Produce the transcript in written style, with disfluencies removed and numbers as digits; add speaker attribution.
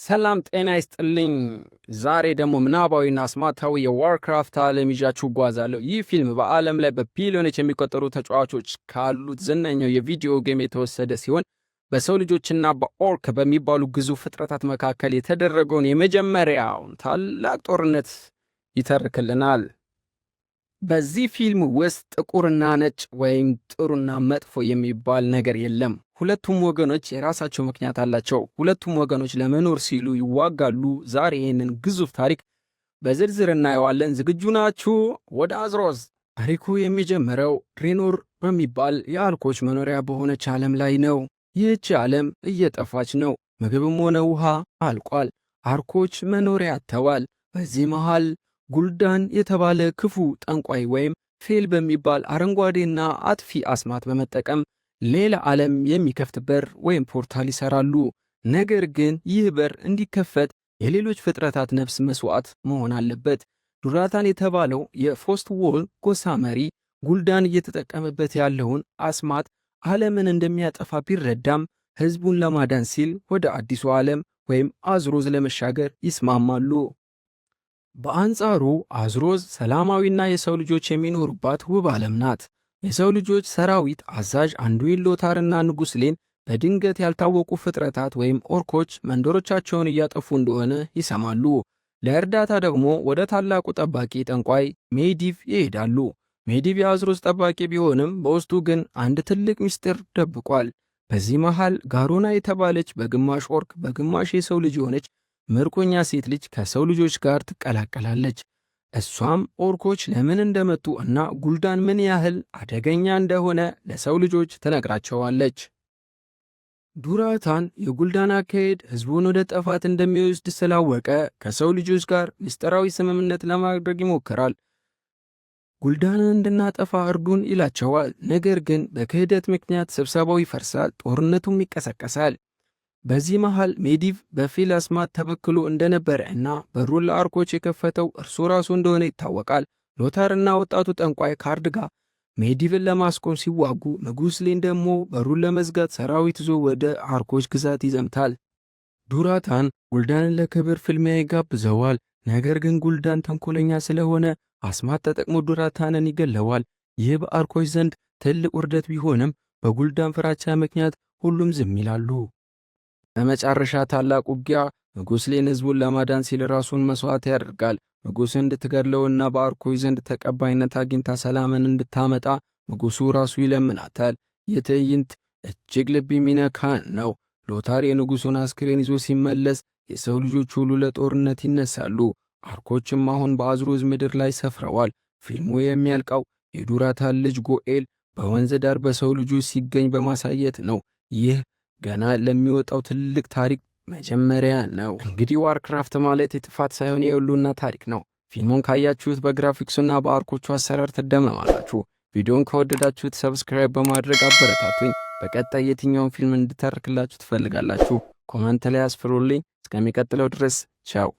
Speaker 1: ሰላም ጤና ይስጥልኝ። ዛሬ ደግሞ ምናባዊና አስማታዊ የ Warcraft ዓለም ይዣችሁ እጓዛለሁ። ይህ ፊልም በዓለም ላይ በቢሊዮኖች የሚቆጠሩ ተጫዋቾች ካሉት ዝነኛው የ video game የተወሰደ ሲሆን፣ በሰው ልጆችና በ orc በሚባሉ ግዙፍ ፍጥረታት መካከል የተደረገውን የመጀመሪያውን ታላቅ ጦርነት ይተርክልናል። በዚህ ፊልም ውስጥ ጥቁርና ነጭ ወይም ጥሩና መጥፎ የሚባል ነገር የለም። ሁለቱም ወገኖች የራሳቸው ምክንያት አላቸው። ሁለቱም ወገኖች ለመኖር ሲሉ ይዋጋሉ። ዛሬ ይህንን ግዙፍ ታሪክ በዝርዝር እናየዋለን። ዝግጁ ናችሁ? ወደ አዝሮዝ። ታሪኩ የሚጀምረው ድሬኖር በሚባል የኦርኮች መኖሪያ በሆነች ዓለም ላይ ነው። ይህች ዓለም እየጠፋች ነው። ምግብም ሆነ ውሃ አልቋል። ኦርኮች መኖሪያ አጥተዋል። በዚህ መሃል ጉልዳን የተባለ ክፉ ጠንቋይ ወይም ፌል በሚባል አረንጓዴና አጥፊ አስማት በመጠቀም ሌላ ዓለም የሚከፍት በር ወይም portal ይሰራሉ። ነገር ግን ይህ በር እንዲከፈት የሌሎች ፍጥረታት ነፍስ መስዋዕት መሆን አለበት። ዱራታን የተባለው የፍሮስትዎል ጎሳ መሪ ጉልዳን እየተጠቀመበት ያለውን አስማት ዓለምን እንደሚያጠፋ ቢረዳም፣ ሕዝቡን ለማዳን ሲል ወደ አዲሱ ዓለም ወይም አዝሮዝ ለመሻገር ይስማማሉ። በአንጻሩ አዝሮዝ ሰላማዊና የሰው ልጆች የሚኖሩባት ውብ ዓለም ናት። የሰው ልጆች ሰራዊት አዛዥ አንዱዊን ሎታርና ንጉሥ ሌን በድንገት ያልታወቁ ፍጥረታት ወይም ኦርኮች መንደሮቻቸውን እያጠፉ እንደሆነ ይሰማሉ። ለእርዳታ ደግሞ ወደ ታላቁ ጠባቂ ጠንቋይ ሜዲቭ ይሄዳሉ። ሜዲቭ የአዝሮዝ ጠባቂ ቢሆንም፣ በውስጡ ግን አንድ ትልቅ ምስጢር ደብቋል። በዚህ መሃል ጋሮና የተባለች በግማሽ ኦርክ በግማሽ የሰው ልጅ የሆነች ምርኮኛ ሴት ልጅ ከሰው ልጆች ጋር ትቀላቀላለች። እሷም ኦርኮች ለምን እንደመጡ እና ጉልዳን ምን ያህል አደገኛ እንደሆነ ለሰው ልጆች ትነግራቸዋለች። ዱራታን የጉልዳን አካሄድ ሕዝቡን ወደ ጥፋት እንደሚወስድ ስላወቀ ከሰው ልጆች ጋር ምስጢራዊ ስምምነት ለማድረግ ይሞክራል። ጉልዳንን እንድናጠፋ እርዱን ይላቸዋል። ነገር ግን በክህደት ምክንያት ስብሰባው ይፈርሳል፣ ጦርነቱም ይቀሰቀሳል። በዚህ መሃል ሜዲቭ በፌል አስማት ተበክሎ እንደነበረ እና በሩን ለኦርኮች የከፈተው እርሱ ራሱ እንደሆነ ይታወቃል። ሎታር እና ወጣቱ ጠንቋይ ካርድጋ ሜዲቭን ለማስቆም ሲዋጉ፣ ንጉሥ ሌን ደግሞ በሩን ለመዝጋት ሰራዊት ይዞ ወደ ኦርኮች ግዛት ይዘምታል። ዱራታን ጉልዳንን ለክብር ፍልሚያ ይጋብዘዋል። ነገር ግን ጉልዳን ተንኮለኛ ስለሆነ አስማት ተጠቅሞ ዱራታንን ይገለዋል። ይህ በኦርኮች ዘንድ ትልቅ ውርደት ቢሆንም፣ በጉልዳን ፍራቻ ምክንያት ሁሉም ዝም ይላሉ። በመጨረሻ ታላቅ ውጊያ፣ ንጉሥ ሌን ሕዝቡን ለማዳን ሲል ራሱን መሥዋዕት ያደርጋል። ንጉሥ እንድትገድለውና በኦርኮች ዘንድ ተቀባይነት አግኝታ ሰላምን እንድታመጣ ንጉሡ ራሱ ይለምናታል። ይህ ትዕይንት እጅግ ልብ የሚነካ ነው። ሎታር የንጉሡን አስክሬን ይዞ ሲመለስ የሰው ልጆች ሁሉ ለጦርነት ይነሳሉ። ኦርኮችም አሁን በአዝሮዝ ምድር ላይ ሰፍረዋል። ፊልሙ የሚያልቀው የዱራታን ልጅ ጎኤል በወንዝ ዳር በሰው ልጆች ሲገኝ በማሳየት ነው። ይህ ገና ለሚወጣው ትልቅ ታሪክ መጀመሪያ ነው። እንግዲህ Warcraft ማለት የጥፋት ሳይሆን የህልውና ታሪክ ነው። ፊልሙን ካያችሁት በግራፊክሱና በኦርኮቹ አሰራር ትደመማላችሁ። ቪዲዮን ከወደዳችሁት subscribe በማድረግ አበረታቱኝ። በቀጣይ የትኛውን ፊልም እንድተርክላችሁ ትፈልጋላችሁ? Comment ላይ አስፍሩልኝ። እስከሚቀጥለው ድረስ ቻው።